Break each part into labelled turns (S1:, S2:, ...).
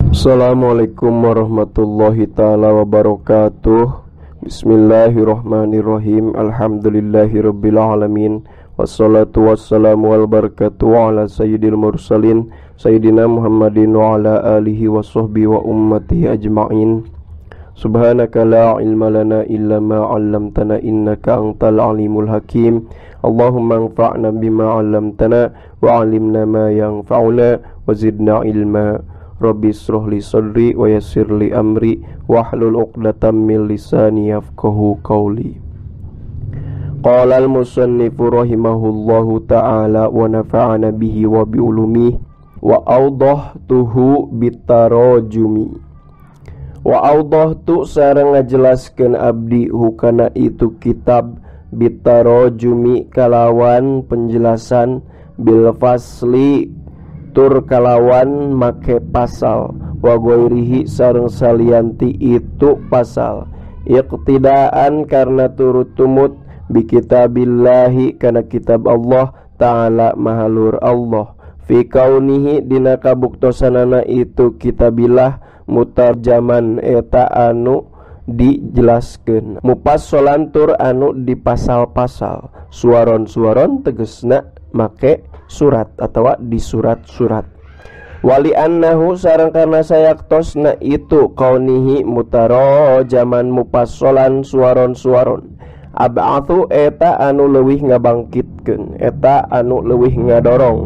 S1: Assalamualaikum warahmatullahi taala wabarakatuh. Bismillahirrahmanirrahim. Alhamdulillahirabbil alamin. Wassalatu wassalamu wal barakatuh ala sayyidil mursalin sayyidina Muhammadin wa ala alihi wa sahbihi wa ummatihi ajma'in. Subhanaka la ilma lana illa ma 'allamtana innaka antal alimul hakim. Allahumma anfa'na bima 'allamtana wa 'allimna ma yanfa'una wa zidna ilma. Rabbi israh li sadri wa yassir li amri wahlul 'uqdatam min lisani yafqahu qawli. Qala al-musannifu rahimahullahu ta'ala wa nafa'ana bihi wa bi ulumihi wa awdahtuhu bitarajumi. Wa awdahtu sareng ngajelaskeun abdi hukana itu kitab bitarajumi kalawan penjelasan bil fasli tur kalawan make pasal wa ghairihi sareng salianti itu pasal iqtidaan karena turut tumut bi kitabillahi kana kitab Allah ta'ala mahalur Allah fi kaunihi dina kabuktosanana itu kitabillah mutarjaman eta anu dijelaskeun mupassalan tur anu dipasal-pasal suaron-suaron tegesna make surat atawa di surat-surat wali annahu sareng karena sayaktosna itu kaunihi mutarojaman mupassalan suaron-suaron ab'atsu eta anu leuwih ngabangkitkeun eta anu leuwih ngadorong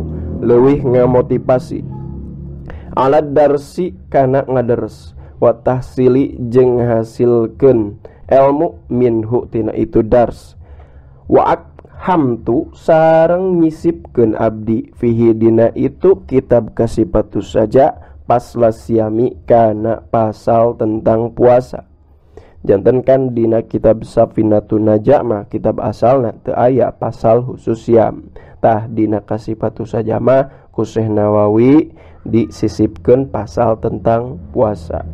S1: leuwih ngamotivasi alat darsi kana ngaderes wa tahsili jeung hasilkeun elmu minhu tina itu dars wa hamtu sareng nyisipkeun abdi fihi dina itu kitab kasipatus saja pasla siami kana pasal tentang puasa. Janten kan dina kitab Safinatun Najah mah kitab asalna teu aya pasal khusus siam. Tah dina kasipatus saja mah ku Syekh Nawawi disisipkeun pasal tentang puasa.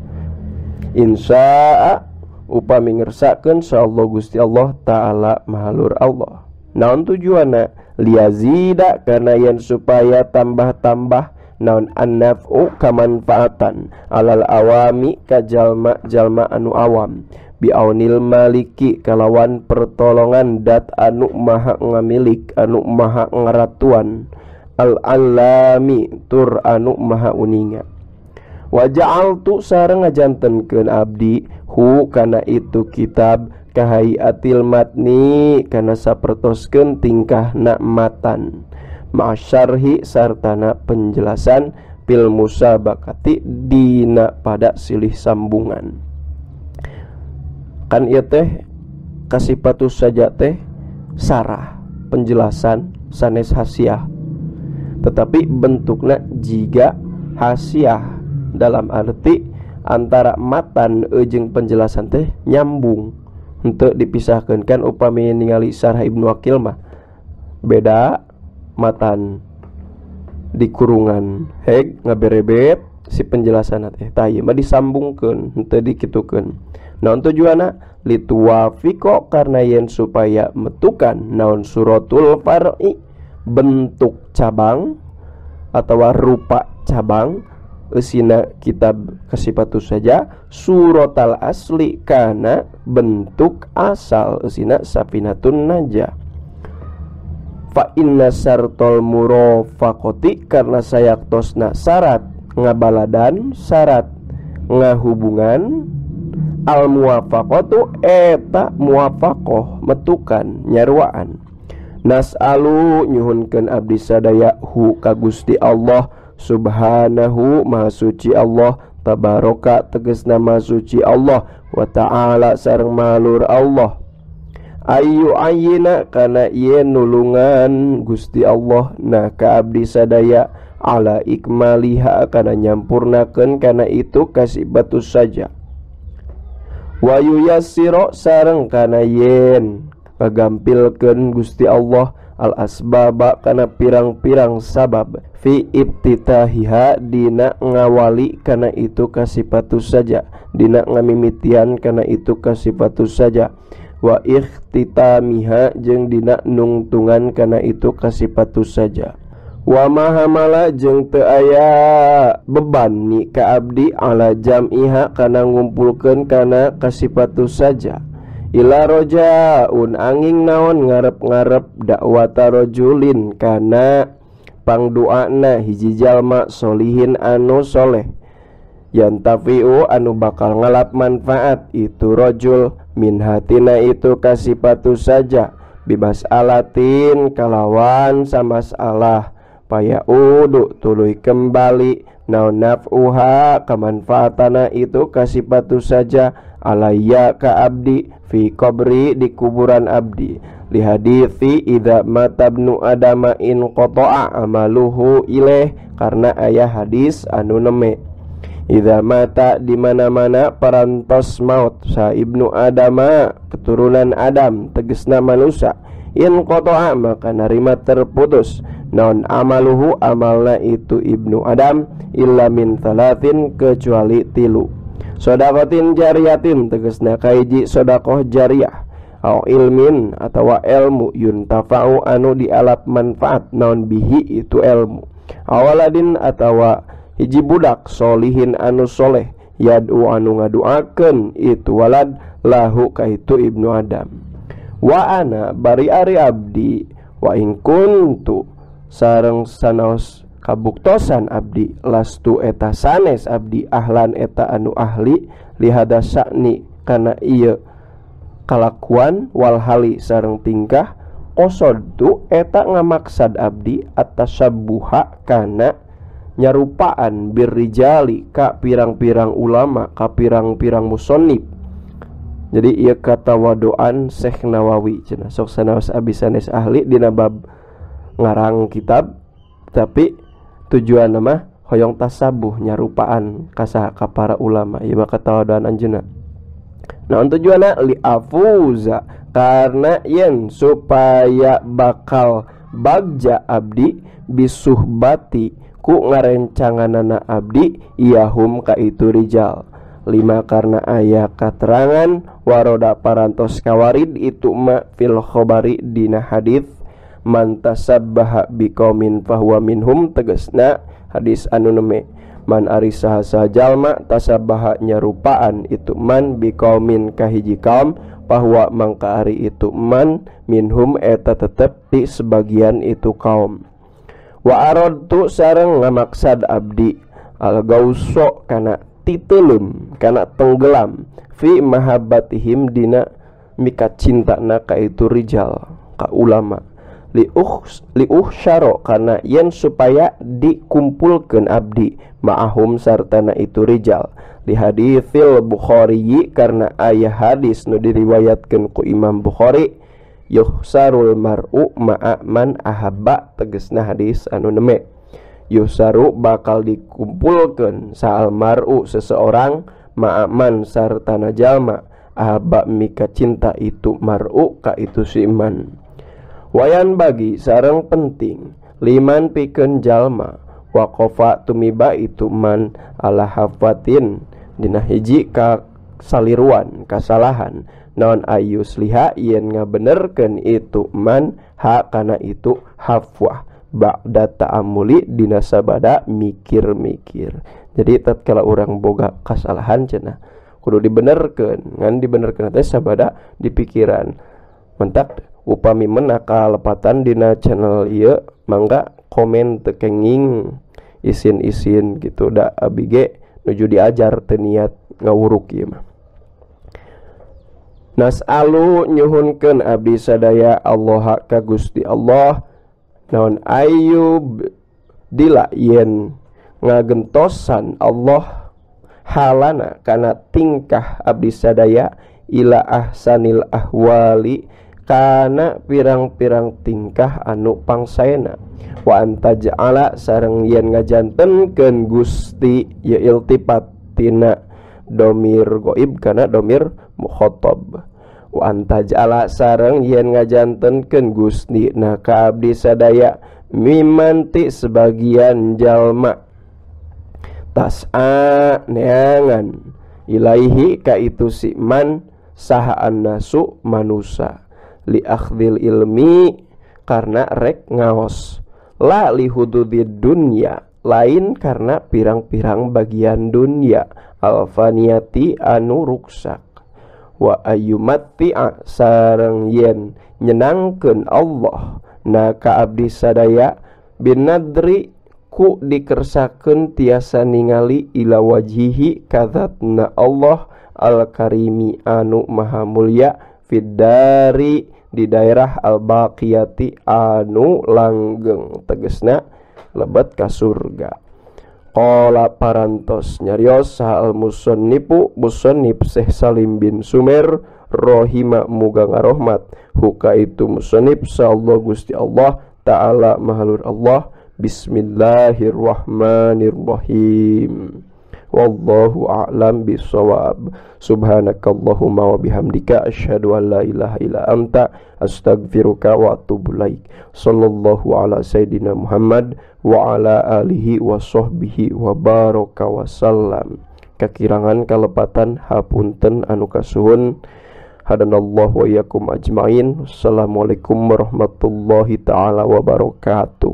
S1: Insyaa upami ngersakeun insyaallah Gusti Allah taala mahalur Allah. Naon tujuanna liazida karena yen supaya tambah-tambah naon annafu kamanfaatan alal awami ka jalma-jalma anu awam biaunil maliki kalawan pertolongan dat anu maha ngamilik anu maha ngaratuan al alami tur anu maha uninga wa ja'altu sareng ngajantenkeun abdi hu kana itu kitab kahayatil matni kana sapertoskeun tingkahna matan ma'syarhi sartana penjelasan fil musabaqati dina pada silih sambungan. Kan ieu teh kasipatus saja teh sarah penjelasan sanes hasiah, tetapi bentukna jiga hasiah dalam arti antara matan jeung penjelasan teh nyambung untuk dipisahkan. Kan upami ningali sarah Ibnu Aqil mah beda matan di kurungan heg ngaberebet si penjelasan teh tah ieu mah disambungkeun henteu dikitukeun. Naon tujuanna lituwafiqo karena yen supaya metukan naon suratul far'i bentuk cabang atau rupa cabang eusina kitab kasipatus saja suratal asli kana bentuk asal eusina Safinatun Najah. Fa inna syartol murafaqati karena sayaktosna syarat ngabaladan syarat ngahubungan al muwafaqatu eta muwafaqah metukan nyaruaan nas'alu nyuhunkeun abdi sadaya hu ka Gusti Allah subhanahu maha suci Allah tabaraka tegasna maha suci Allah wa ta'ala sareng mahalur Allah ayu ayina kana yen nulungan Gusti Allah nah ka abdi sadaya ala ikmaliha kana nyampurnakeun kana itu kasibatus saja wa yuyassira sareng kana yen ngagampilkeun Gusti Allah al asbaba kana pirang-pirang sabab fi ibtitahiha dina ngawali kana itu kasipatus saja dina ngamimitian kana itu kasipatus saja wa ikhtitamiha jeung dina nungtungan kana itu kasipatus saja. Wa mahamala jeung teu aya beban ni ka abdi ala jam'iha kana ngumpulkeun kana kasipatu saja ila rojaun angin naon ngarep-ngarep dakwata rajulin kana pangduana hiji jalma solihin anu soleh yantafi'u anu bakal ngalap manfaat itu rajul min hatina itu kasipatu saja bibas alatin kalawan samasalah payaudu tuluy kembali naon naf'uha kamanfaatana itu kasipatu saja alaya ka abdi fi qabri di kuburan abdi li hadithi idza mata ibnu adama in qata'a amaluhu ilaih karena aya hadis anu neme idza mata di mana-mana parantos maut sa ibnu adama keturunan Adam tegesna manusia in qata'a maka narima terputus naon amaluhu amalna itu ibnu Adam illa min thalathin kecuali tilu sodakotin jariyatin tegesna kaiji sodakoh jariah au ilmin atawa ilmu yuntafa'u anu dialap manfaat naon bihi itu ilmu awaladin atawa hiji budak solihin anu soleh yad'u anu ngaduakeun itu walad lahu ka itu ibnu Adam wa ana bari ari abdi wa in kuntu sareng sanaos kabuktosan abdi lastu eta sanes abdi ahlan eta anu ahli lihada sya'ni kana ieu kalakuan wal hali sareng tingkah qasadu eta ngamaksad abdi atasabbuha kana nyarupaan birrijali ka pirang-pirang ulama ka pirang-pirang musannif. Jadi ieu katawaduan Syekh Nawawi cenah sok sanaos abdi sanes ahli dina bab ngarang kitab tapi tujuan nama hoyong tasabuh nyarupaan kasaha ka para ulama ieu mah katawaduan anjeunna. Naon tujuanna li afuza karena yen supaya bakal bagja abdi bisuhbati ku ngarencanganana abdi iyahum ka itu rijal lima karena aya katerangan waroda parantos kawarid itu ma fil khobari dina hadits man tasabbaha biqaumin fahuwa minhum tegesna hadis anu neme man ari saha jalma tasabbaha nyarupaan itu man biqaumin ka hiji kaum fahuwa mangka ari itu man minhum eta tetep ti sebagian itu kaum wa aradtu sareng ngamaksad abdi al gauso kana titelum kana tenggelam fi mahabbatihim dina mika cintana ka itu rijal ka ulama liuhsyaro karena yen supaya dikumpulkeun abdi ma'ahum sartana itu rijal li haditsil Bukhari karena aya hadis nu diriwayatkeun ku Imam Bukhari yuhsarul mar'u ma'a man ahabba tegesna hadis anu neme yuhsaru bakal dikumpulkeun saal mar'u seseorang ma'a man sartana jalma ahabba mika cinta itu mar'u ka itu si man wayan bagi sareng penting liman pikeun jalma waqafa tumiba itu man ala hafatin dina hiji ka saliruan kasalahan naon ayus liha yen ngabenerkeun itu man ha kana itu hafwah ba'da ta'amuli dina sabada mikir-mikir. Jadi tatkala urang boga kasalahan cenah kudu dibenerkeun ngan dibenerkeun teh sabada di pikiran mentak upami menaka lepatan dina channel ieu mangga komen teu kenging isin-isin gitu da abi ge nuju diajar teu niat ngawuruk ieu mah. Nas'alu nyuhunkeun abdi sadaya Allah ka Gusti Allah naon ayub dila yen ngagentosan Allah halana kana tingkah abdi sadaya ila ahsanil ahwali kana pirang-pirang tingkah anu pangsaena wa antaj'ala sareng yen ngajantenkeun Gusti ya iltifat tina domir goib kana domir mukhatab wa antaj'ala sareng yen ngajantenkeun Gusti na ka abdi sadaya mimanti sebagian jalma tas'a neangan ilaihi ka itu si man saha annasu manusa li akhdil ilmi karena rek ngaos La lihududid dunya, lain karena pirang-pirang bagian dunya alfaniyati anu ruksak. Wa ayyumatti'a sareng yen nyenangkeun Allah na ka abdi sadaya binadri ku dikersakeun tiasa ningali ila wajhihi kadzatna Allah al-karimi anu maha mulia fiddari di daerah al-baqiyati anu langgeng, tegesna lebet ka surga. Qala parantos nyarios saha al-musannifu musannif Syekh Salim bin Sumer rohima muga ngarohmat huka itu musannif sallallahu Gusti Allah ta'ala mahalur Allah. Bismillahirrahmanirrahim. Wallahu a'lam bissawab. Subhanakallahumma wa bihamdika asyhadu an la ilaha illa anta astaghfiruka wa atubu ilaik. Sallallahu ala sayidina Muhammad wa ala alihi wa sahbihi wa baraka wa sallam. Kakirangan kalepatan hapunten anu kasuhun. Hadanallahu wa iyyakum ajmain. Assalamualaikum warahmatullahi taala wabarakatuh.